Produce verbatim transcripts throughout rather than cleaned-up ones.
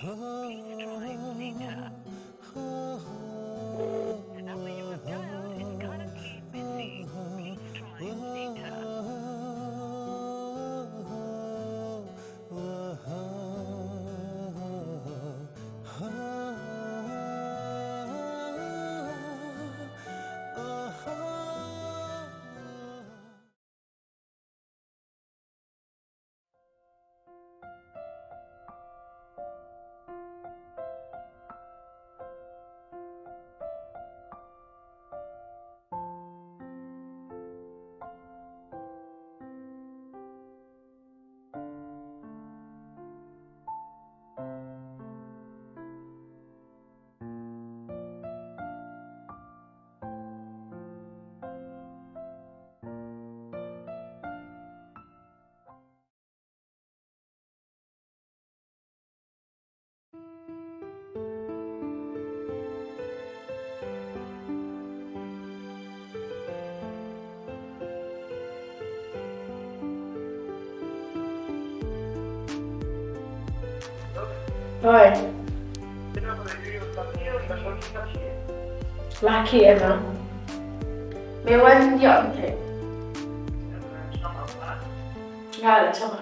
Please try later. The number you have dialed is currently busy. Please try later. Hoi. Laki em a. Me wan yoh em te. Nga la chama.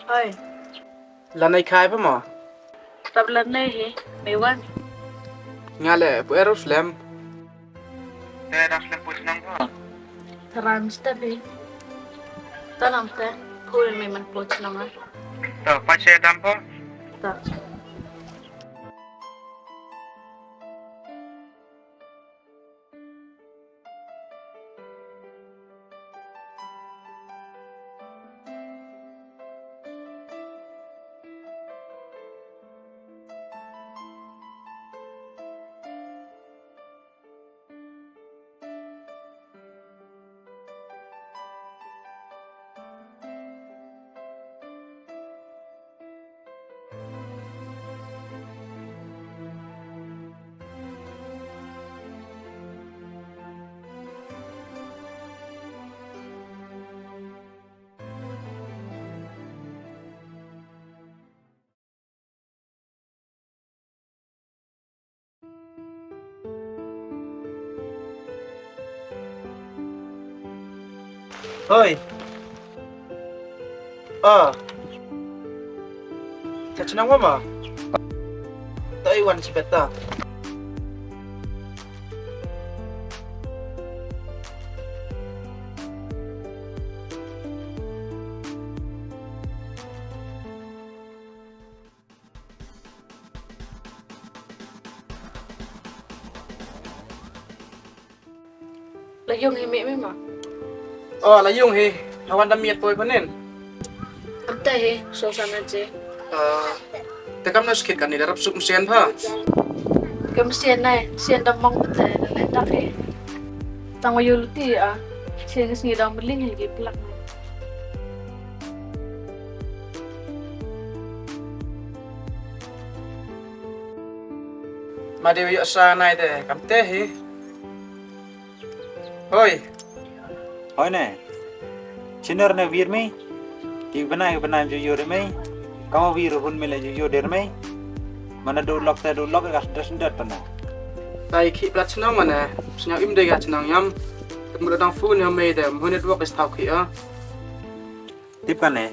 Oi. Lanei khai pa mo? Tap lanei hi, me wan. Nga le pu Jerusalem. Te Jerusalem pu chnong pa? Taran step hi. Tanam te, pul me man pu chnong a. To, pa che dam pa? To. Hoi. Ah. Cha chnong wa ma? Taiwan chi beta. La yung hi me me ma. Oh, la yung hi. Hawan da miet poi panin. Ante hi, so sana je. Ah, te kam na skit kan ni darap suk msian pha. Kam msian nai, msian da mong te le tak hi. Tang wa yu luti a. Msian sngi da mling hi ki plak. Ma de yoh sa nai de kam te hi. Hoi. Hoi ne. Chinar ne wir mi. Ki bana ki bana ju yur mi. Kam wi ruhun me le yo der me. Mana du lok te du lok ka das ndat pana. Tai khi plat chnong mana. Sñiaw im de ka chnong yam. Kat mu dang phone ya me de. Mu network is tau khi a. Tip ka ne.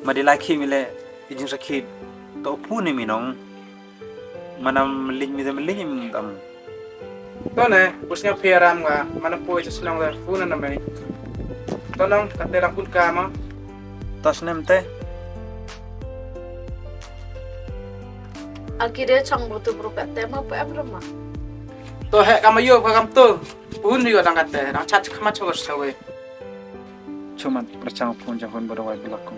Ma di lai khi me le. I jing sa khi. To phone ni mi nong. Mana mling mi de mling im dam. To ne, u sñiaw phi ram nga, mana poi cha chnong le, phone na me. To nong, kate rang phone ka ma. To snem te. Alki de chong bo tu bru kate ma pa em rama. To he kam yo pa kam to. Phone yo dang kate, dang chat khmat chong sa we. Chumat prachang phone jang hun bodong wai blak ko.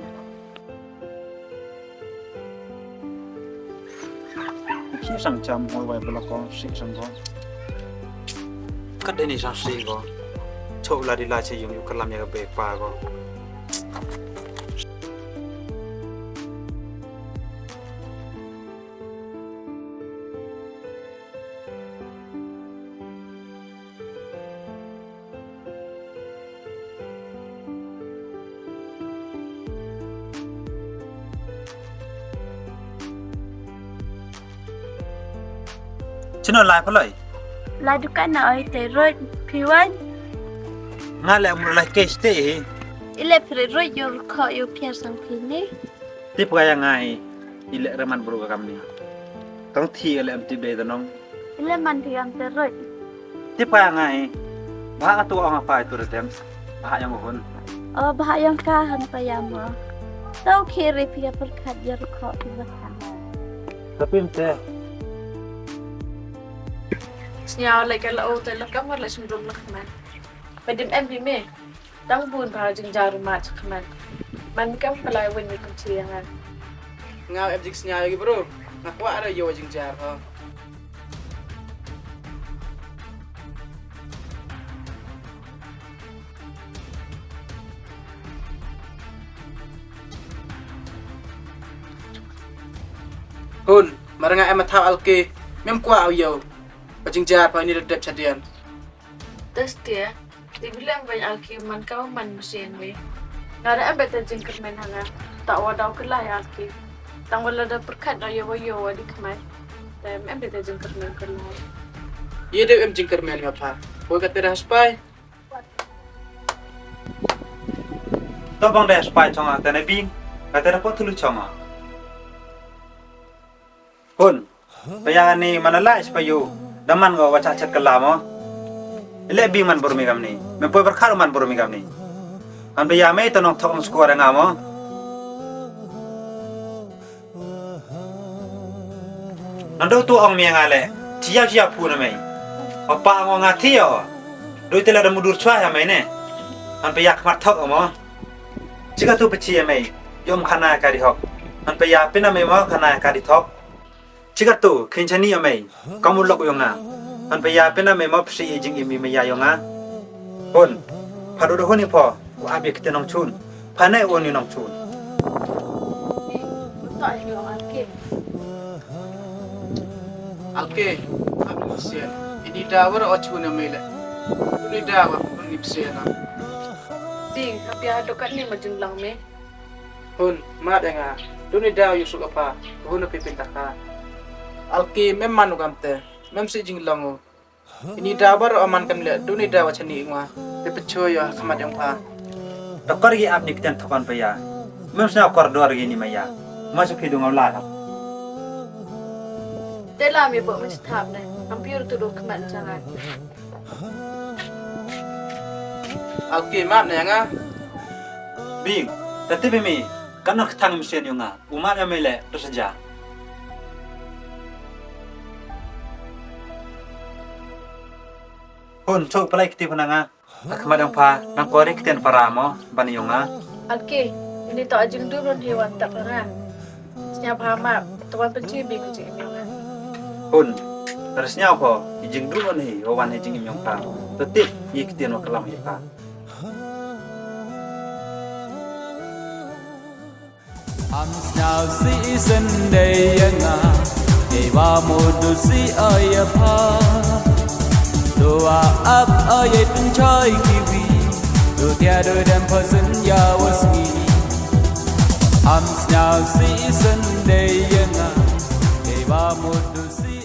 Ki sang cham hoi wai bla ko, si sang ko. Kat deni sang si ko. Chok la di la che yung yu kalam ya ka be pa ko. Chino lai phaloi? Lai dukan na oi te roi phi wan. Nga le mur lai ke ste hi. Ile phre roi yo kho yo phiar sang phi ni. Tip ka ya ngai. Ile reman bru ka kam ni. Tang thi ile am tip de nong. Ile man phi am te roi. Tip ka ya ngai. Ba ka tu ong apa itu retem. Ba yang hun. Oh, ba yang ka han pa ya mo. Tau khiri phi ya perkhat ya rukho phi ba han. Tapi mte. Sñiaw le ka la o te la kam le sum dum la khmat. Pedim em bi me. Dang bun bha jingjar ma cha khmat. Man kam palai wen ni kan chi ya ngan. Nga em jing sñiaw ki bro. Nga kwah ra yo jingjar ho. Hun, mar nga em a thaw alki, mem kwah u yow. Ba jingjar pa ini da dep chadian. Tes tia, di bilang ban alki man kau man mesin wi. Nga da em beta jingkyrmen hanga, ta wa daw kelai alki. Tang wala da perkat da yow yow di kemai. Tem em beta jingkyrmen kelai. Ye de em jingkyrmen nga pa. Boy kata da haspai. To bang de spai chonga tane bing, ka tane pot thulu chonga. Hun, paya ni mana lai spai yu, daman go wacha chat kalamo. Le bing man burmi kamni, me poi berkhar man burmi kamni. An paya me to nong thok nong skor nga mo. Nando tu ong mi nga le, chia chia pu na mei. Apa ong nga thio. Doi tela da mudur chwa ya mei ne. An pe ya khmat thok mo. Chika tu pe chia mei. Yom khana ka di hok. An pe ya pina mei mo khana ka di thok. Chika tu khin chani ya mei. Kamu lok yong nga. An pe ya pina mei mo psi jing imi mei ya yong nga. Hun. Phadu do hun i pho. Wa abi kite nong chun. Phane u ni nong chun. Alke, hap ni psian. Ini da war o chun na mele. Ini da war ni psian na. Ding, hap ya dokat ni ma jinglang me. Hun, mat ya nga. Duni da yu suk apa. Hun na pipin taka. Alke, mem manu kamte. Mem si jinglang u. Ini da bar o man kam le, duni da wa chani ngwa. Te pecho yo khmat yong pha. Dokor gi ap ni kten thokon pa ya. Mem sna kor dor gi ni ma ya. Ma su phi du ngam la. Te la mi bo mi thap ne. Am piur tu du khmat changa. Alke mat ne nga. Bing, tati bi mi, kan nak thang mi sen yong nga. U mat ya me le, tu saja. Hun, chok palai kti pha na nga. Ak ma dang pha, nang kori kten para mo, ban yong nga. Alke, ini to ajing du ron hewan tak nga. Snya pha ma, to wan penchi bi ku jing yong nga. Hun, ter snya pho, i jing du ron hi, o wan hi jing yong pha. Tetip, i kten wa kalam hi pha. Am sñiaw si i sendei ya nga, dei wa mo du si o ya pha. Du wa ap o ya pynchoi kiwi, du tia du dem pha sin ya wa sngi. Am sñiaw si i sen Mut du si